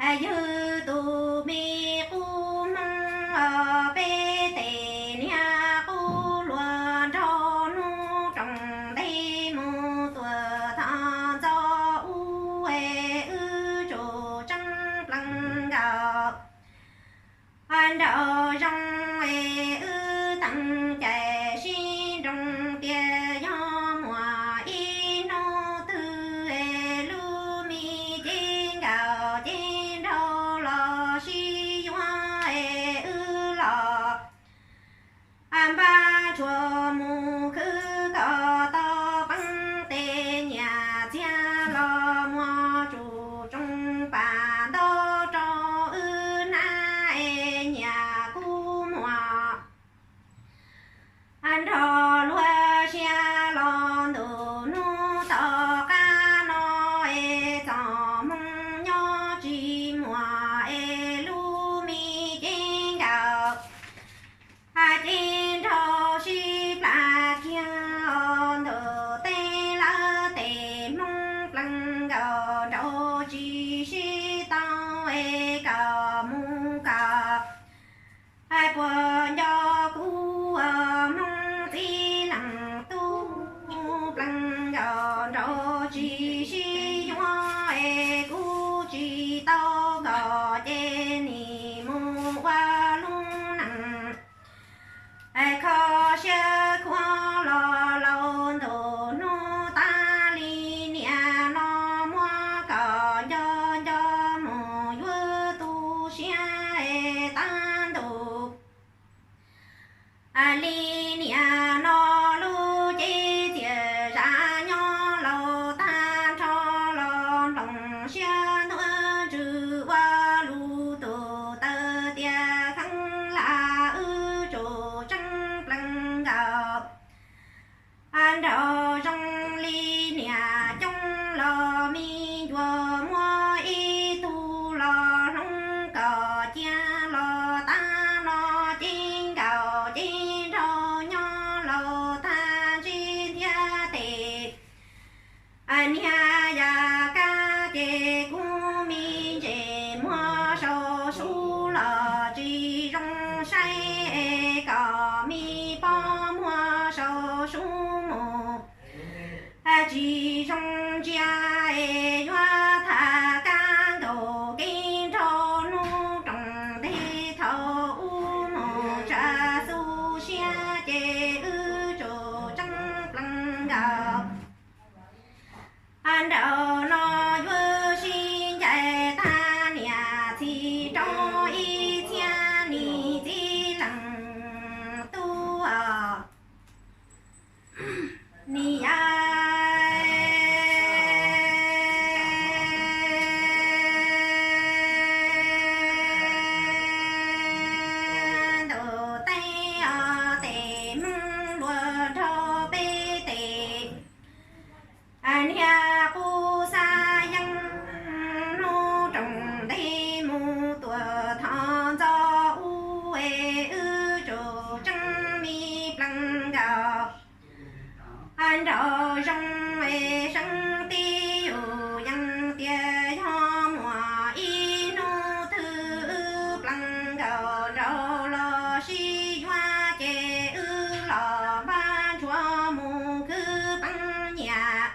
Yug tus me qub Hmoob peb tes niag qub hluas nraug, hnub roos ntej mus tuam thov ntxov ub es wb tsum tseeb plees nkaus. Nraug zoo es wb teem cai sib nroo tias yog muaj ib hnub twg es lub me cev nkaus cev nraug los sib yuav es wb los npaj tshuaj mus khwv kom tau peeb tes, nyias txiag los muaj tsum tsoo pas ntau rau wb hnab es nyias kub muag. Nrog luag siab los ntuj hnub tom qab no es txoj hmoo nyob tsis muaj es lub me cev nkaus cev nraug sib plas kiag ntawm tej lawv tes, Hmoob plees nkaus nraug tsis sib tau es kom mus kom puas nco kuv, Hmoob txiv leej tub plees nkaus nraug tsis sib yuav es kuv tsis tau nkaus ces nim mus ua lub neej kho siab khuav los laus, ntuj hnub tas li niaj no muab kom nco nco mus yuav tu siab es tab ntuj li niaj no lub cev txias zam nyob laus tag nrho los nplooj siab ntuj ntsws ua lus tus taw tias kheev lam wb tsum tseeb plees nkaus. Nraug zoo li niam coob los me ncuav muab ib tug los hloov kom cia los tag no cev nkaus cev nraug nyob laus tag ntsib ntiag tes. Niag yam kab ces kuv me ntses muag sau sub los tsis zoo saib es kom me pob muag sau sub mus tsis zoo ntsia es yuav tham kab nkaus cev nraug hnub roos ntej thaum ub mus tsa xu siab ces wb tsum tseeb plees nkaus. Nraug no yuav sib ncaim tag niam txiv rau ib txhiab nis txiv leej tub os. Nis yam ntuj teb os, tes Hmoob hluas nraug peb tes niag qub xab yeeb, hnub roos ntej mus tuam thov ntxov ub es wb tsum tseeb me plees nkaus. Nraug zoo es seeb tib yus yees tias yog muaj ib hnub twg wb plees nkaus nraug los sib yuav ces wb los npaj tshuaj mus khwv peeb nyias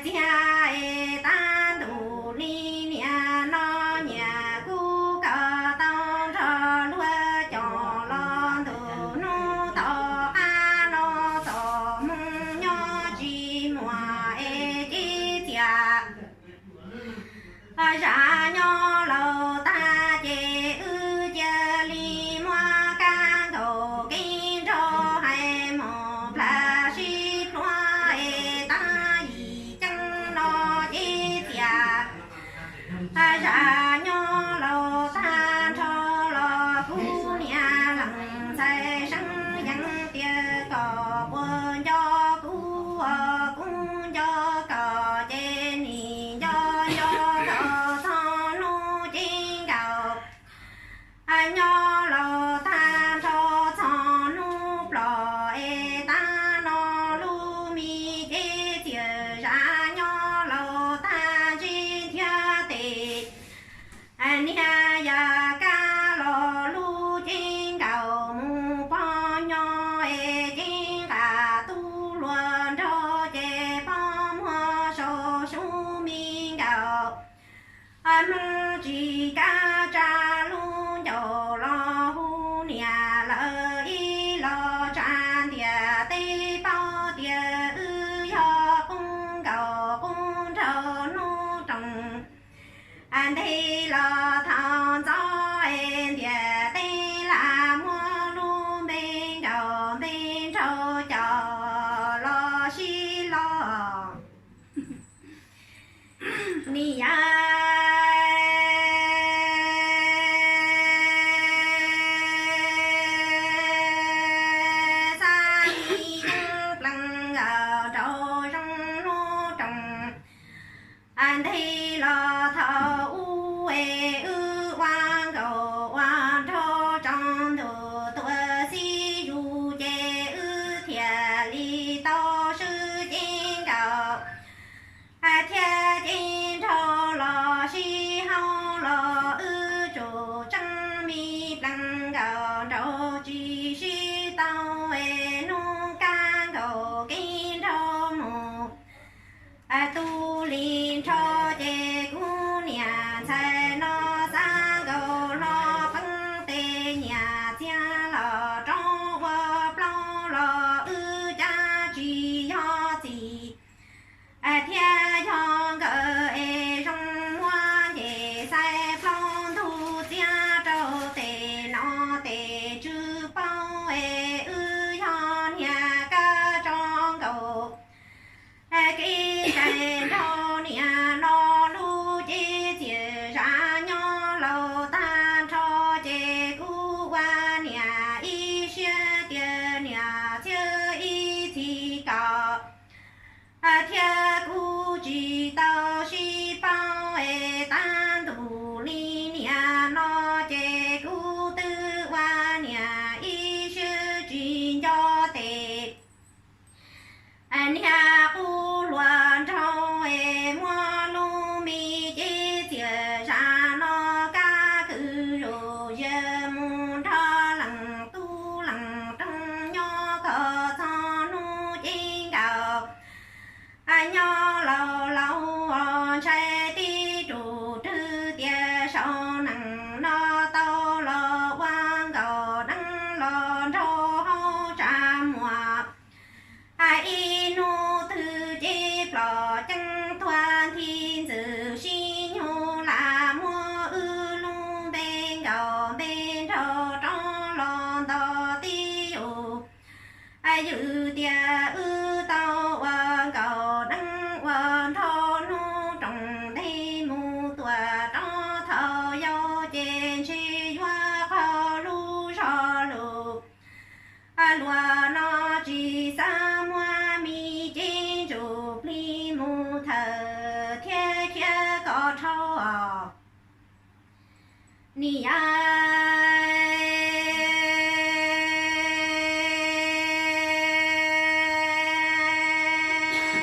txiag es tab ntuj li niaj no nyias kuj kawm tau nrog luag coj los ntuj hnub tom qab no txoj hmoo nyob tsis muaj es cev txias zam nyob laus tag ces wb cia li muab kab nkaus cev nraug hais mus plhaw sib pluav es tab yim ceeb no cev txias zam nyob laus tag nrho los kuv niam leej ntxhais seeb yees tias kom puas nco kuv, kuv nco kom ces nim nco nco kom txog hnub cev nkaus nyob laus tag nrho txog hnub plom es tab no lub me cev txias zam nyob laus tag ntsib ntiag tes Hmoob tsis kav tsa lub ncauj los hu niam lawm ib los tsa ntiaj teb paub tias wb yog qub nkauj qub nraug hnub roos. Nthe los thaum ntxov es ntiaj teb lam muab lub npe nkauj npe nraug coj los sib log. Niam yau, xab mi yeeb plees nkauj nraug zoo hnub roos. Nthe los thaum ub es wb ua nkauj ua nraug tsaus ntuj tuaj xib zus ces wb thiaj li tau swb cev nkauj thiab cev nraug los sib haub los wb tsum tseeb mi plees nkauj nraug tsis sib tau es hnub kab nkaus kev nraug mus. Tu li nrho ces kuv niam ntxhais no xav nkaus hlo peeb tes nyiaj txiag los rov ua plaub los wb cab tsis yog txiv thiab yog nkawd es zoo muab nce xais plaub ntug txiab rau tes no tes tsw paub es wb yog niag kab tso nkaus kev cai nraug niam no lub cev txias zam nyob laus tag nrho ces kuv ua niam ib siab tias niam txhiab ib txhis kom thiab kuv tsis tau sib paub es tab ntus li niam no ces kuv twb ua niam ib siab tsis nco tes. Niag qub hluas nraug es muab lub me cev txias zam no kab kwv zus yawg mus nrog leej tub leej roog nyob kom txog hnub cev nkaus. Nyob laus laus ntshai tib tug rwg tias saum nees no tau los ua nkaus deev los nraug hauv tsa muag. Ib hnub twg cev plos ceeb tuag nthi ntxwm sib nyug lam muab wb lub npe nkaus npe nraug rov los nto tib yus. Yus tias wb tau ua nkaus deev ua nraug hnub roos ntej mus tuaj rov thaum yau ces ntshe yuav qhov lub zog lus luag no tsis xav muab me cev ntsuj plig mus thawm thiab khiav kom dhau os. Niam yau,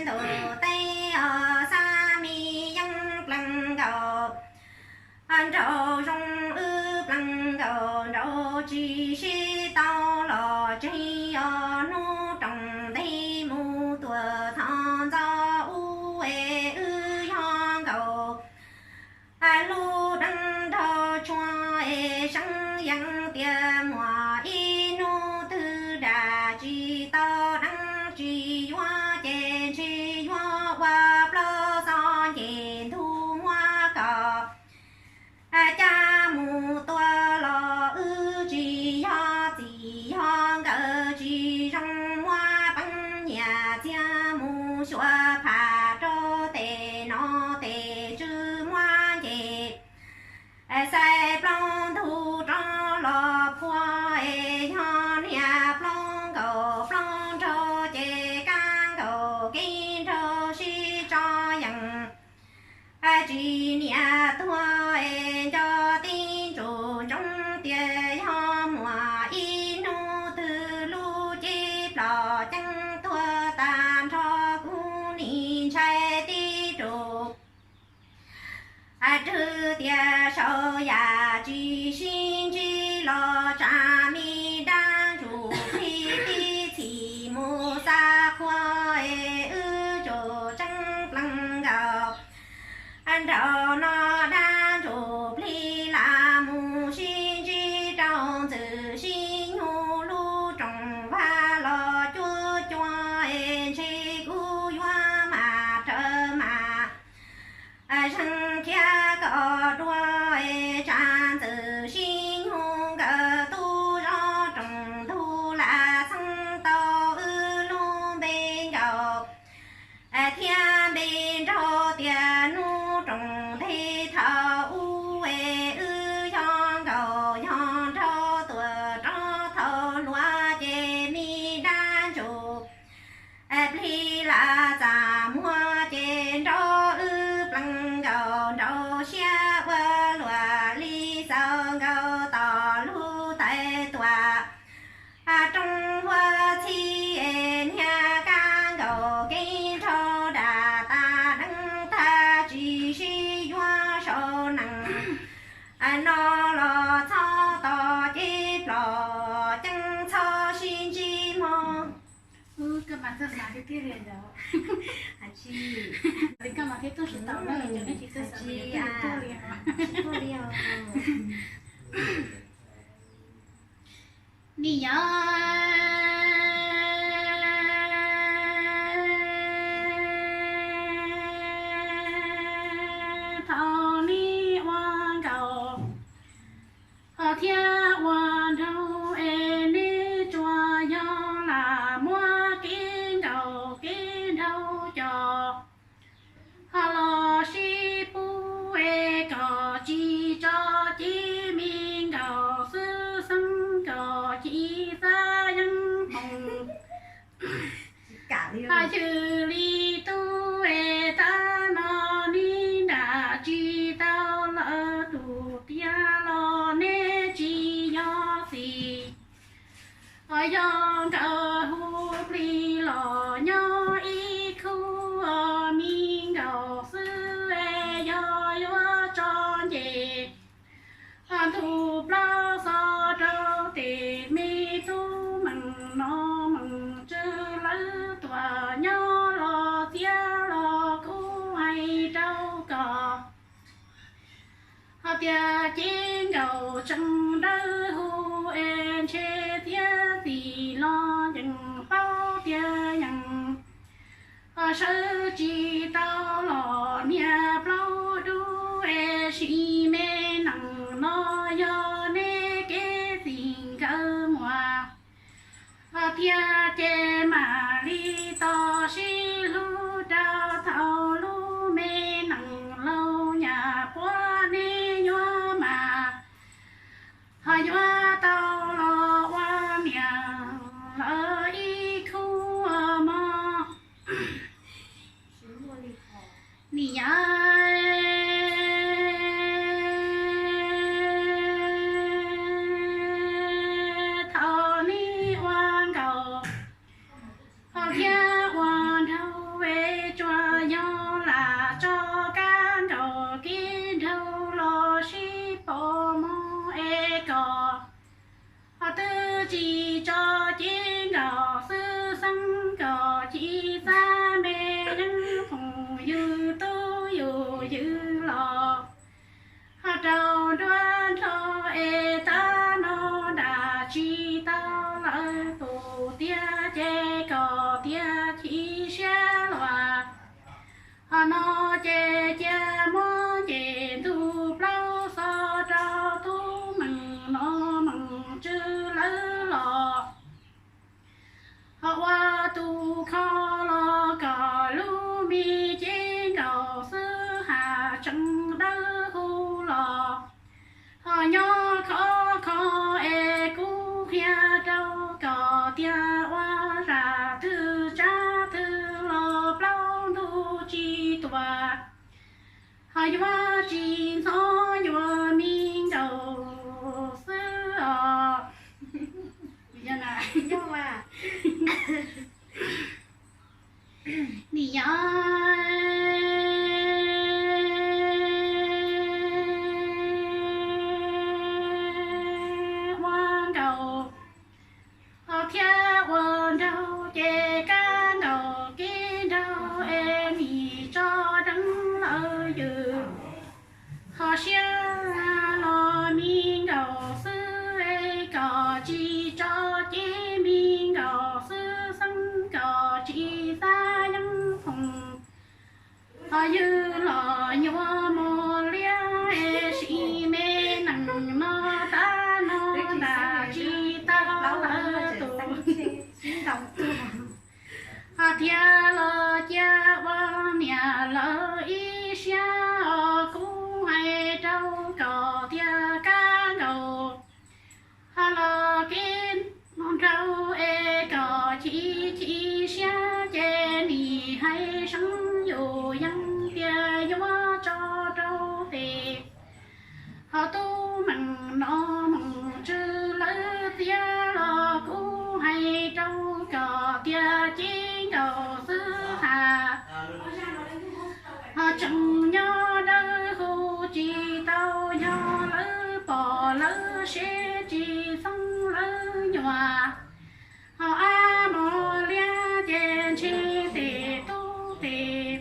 ntuj teb os, xab mi yeeb plees nkaus nraug zoo, wb plees nkaus nraug tsis sib tau los tseg os. Hnub roos ntej mus tuaj thaum ntxov ub es wb yog nkaus lub deev nraug tshuaj es seev yees tias muaj ib hnub twg dam tsis tau deev tsis yuav ces ntshe yuav ua plaub xob nce ntug muab kom cab mus tua los wb tsis yog txim yog nkawd tsis zoo muab peev nyiaj txiag mus xyuas pham rau tes no tes tsw muab nce xais plaub ntug rov los phua es yog niag plaub nkaus plaub nraug ces kab nkaus kev nraug sib tso yees. Tsis niam tuag es nco tib ntsus ntsoov tias yog muaj ib hnub twg lub cev plos ceeb tuag tag nrho kuv nim ntshai tib ntsus. Rwg tias saum yam tsis sib ntsib los tsam me dab ntsuj plig tib txhim mus xa qhua es wb tsum tseeb plees nkaus nraug no dab Khiav kom dua es tsam ntxwm sib nyoog nkawd tub zov rooj ntug lam txheeb tau wb lub npe nkaus thiab npe nraug tias Nuj Rooj Nteg. Thaum ub es wb yog nkaus yog nraug tuaj rov thaum hluas ces me dab ntsuj plig lam txaj muag ces nrog wb pleev nkaus nraum siab ua luam li xaus nkaus tom lub tais tuam roob huab txhib es niag kab nkaus kev nrog dam tas deev tag tsis sib yuav saum nees no los txhob tos cev plom ceeb txhob sib ntsib mog. Nim yog thaum neb ua nkaus ho thiab ua nraug es neb tsuas yog lam muab kev nkaus kev nraug coj ho los sib pub es kom tsis tso cev me nkaus xwb xeeb kom ci xab yeeb phoom. Hais yws li tub es tab no neb nram tsis tau lawv tus tiag los neb tsis yog xim. Ho yog nkawd hu plig los nyob ib khub me nkaus xwb es yog yuav tso nce ho ntug plaub xov rau tes me tub meem no meem tswv lawv tuam nyob los txiav los kuv hais rau koj ho tias cev nkaus tseem dawb huv es ntshe thiab txiv los yeej paub tias yeej ho sawv tsis tau los niag plaub dub es sim me nees no yog neb kev txij nkawm muag ho thiab ces mam li tos sib hlub rau thaum lub me nees laus nyaj puab neb yuav mas ho yuav tau los ua niam lawv ib khub mog. Nim yog thaum neb ua nkaus ho thiab ua nraug es tsuas yog lam tso kab nkaus kev nraug los sib pom mog es kom ho twb tsis tso cev nkaus xwb xeeb kom ci xab me yeeb phoom yws tub yws yws los ho rau nruab nrho es tab no dam tsis tau lawv tus tiag ces kom tiag ci siab luag ho no ces cia muab nce ntug plaub xov rau tub meem no meem tswv lawv los ho ua tus kho los kom lub me cev nkaus xwb has tseem dawb huv los ho nyob khov kho es kuv qhia rau koj tiag ua zaj twg tsab twg los plaub ntug tsis tuam ho yuav tsis ntxhov yuav me nkaus xwb os. Nim yog ua nkaus ho thiab ua nraug ces kab nkaus kev nraug es nim tso deev lawv yws ho siab los me nkaus xwb es kom tsis tso cev me nkaus xwb xeeb kom ci xab yeeb phoom ho yws los nyuaj mog. Ho tub meem no meem tswv lawv txiav los kuv hais rau koj tias cev nkaus xwb has. Ho tseem nyob dawb huv tsis tau yog lawv pom lawv seb tsis xoob lawv nyuam. Ho ab mos liab ces ntshe tes tub tes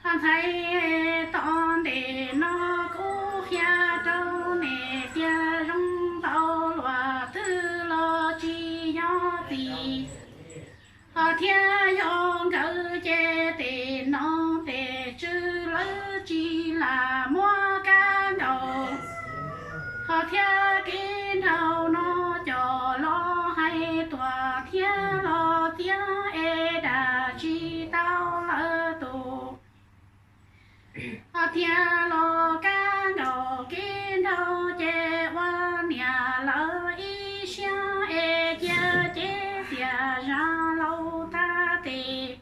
ntxhais tom ntej no kuv qhia rau nej tias zoo ntau luaj twg los tsis yog txiv. Ho thiab yog nkawd ces tes no tes tswv lawv tsis lam muab kab nkaus. Ho thiab kev nrau no coj los hais tuaj thiab los txiav es dam tsis tau lawv tus. Ho thiab los kab nkaus kev nrau ces ua niam lawv ib siab es cia cev tias zaj laus thab tes.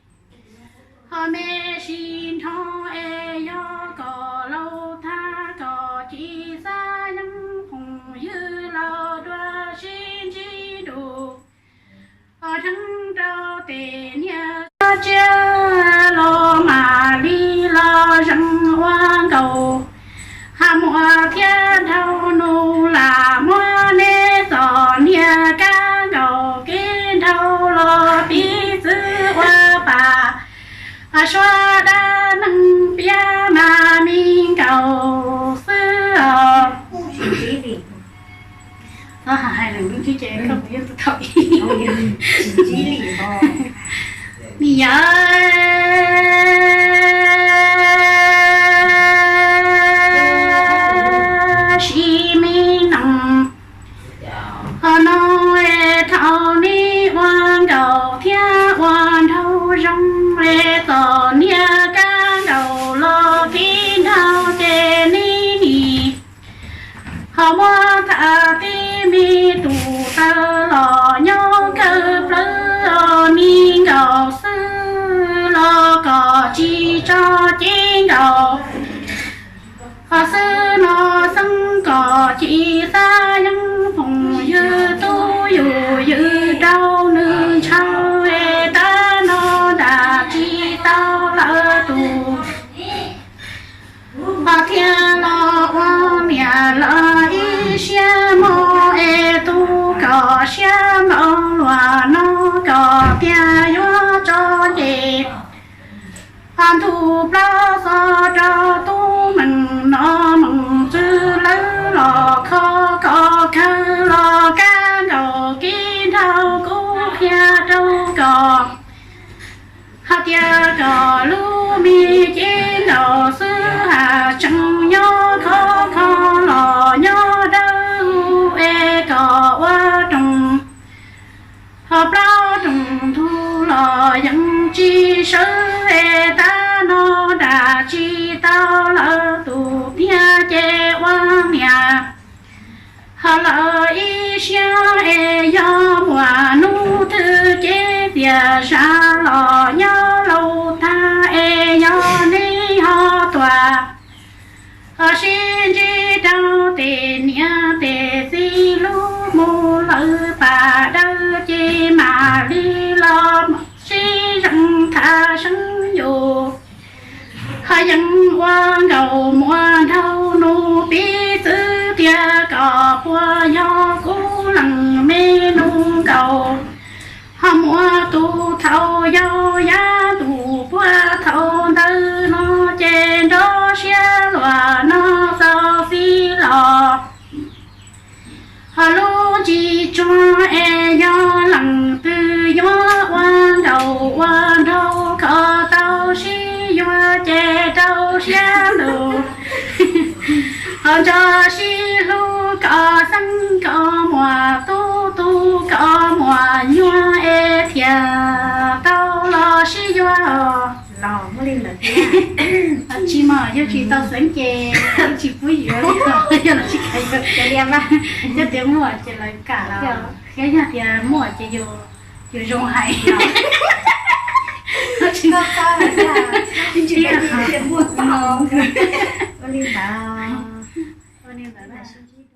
Ho me ntsis nrho es yog kom laus thab kom cia xav yeej phooj ywg los dua sib ntsib dua. Ho dheev rau tes niag tsiaj los mam li los zeem ua nkaus. Ho muaj thiab dhau nus lam muab neb txom nyem kab nkaus kev nrau los piv txwv ua pam. Ho suav dab neeg piav mas me nkaus xwb os. Txhob hais lus ntsib ces koj puas yeej tau ib. Ni yawm sib me noog. Ho no es thaum neb ua nkaus thiab ua nraug zoo es txom nyem kab nkaus los kev nrau ces neb nim ho muab tham tib me tus taw los nyob kawg plawv os, me nkaus xwb los kom tsis tso cev nkaus. Ho xwb no xeeb kom cia xav yeej phooj ywg tub yus ywg rau nws ntshaw es tab no dam tsis tau lawv tus. Ho thiaj los ua niam lawv ib siab mog es tu kom siab npau luag no kom tias yuav tso ces ho ntu plaub xov rau tub meem no meem tswv lawv los kho kom kawg los kab nkaus kev nrau kuv qhia rau koj. Hais tias kom lub me cev nkaus xwb has tseem nyob khov kho los nyob dawb huv es kom ua rooj. Ho plaub rooj ntug los yeej tsis sawv es tab no dam tsis tau lawv tus thiab ces ua niam. Ho lawv ib siab es yog muaj hnub twg cev tias zaj los nyob laus thab es yog neb ho tuaj ho sib ntsib rau tes niam tes txiv lub mus lawv pam dawb ces mam li los sib zeem tham seeb yus. Ho yeej ua nkaus muaj nraug nus piv txwv tias kom puas yog kuv leej me nus nkaus. Ho muaj tus thaum yau yab tus puag thaum ntawd no ces nrov siab luag no txaus txij los. Ho lub ntsis tsuag es yog leej twg yuav ua nkaus ua nraug kom tau sib yuav ces rau siab lug. Ho nrog sib hlub kom xeeb kom muaj tub tub kom muaj nyuag es thiaj tau los sib yuav. Los muaj li ntawd thiab. Tsis mas yog tsis tau xeeb ces tsis pub yuav li, yog los tsis kam yuav. Cov tias muaj ces lawv kam los, thiab yog tias muaj ces yus, yus zoo hais. Tsis muaj, ua li ntawd. Ua li ntawd na, sib ntsib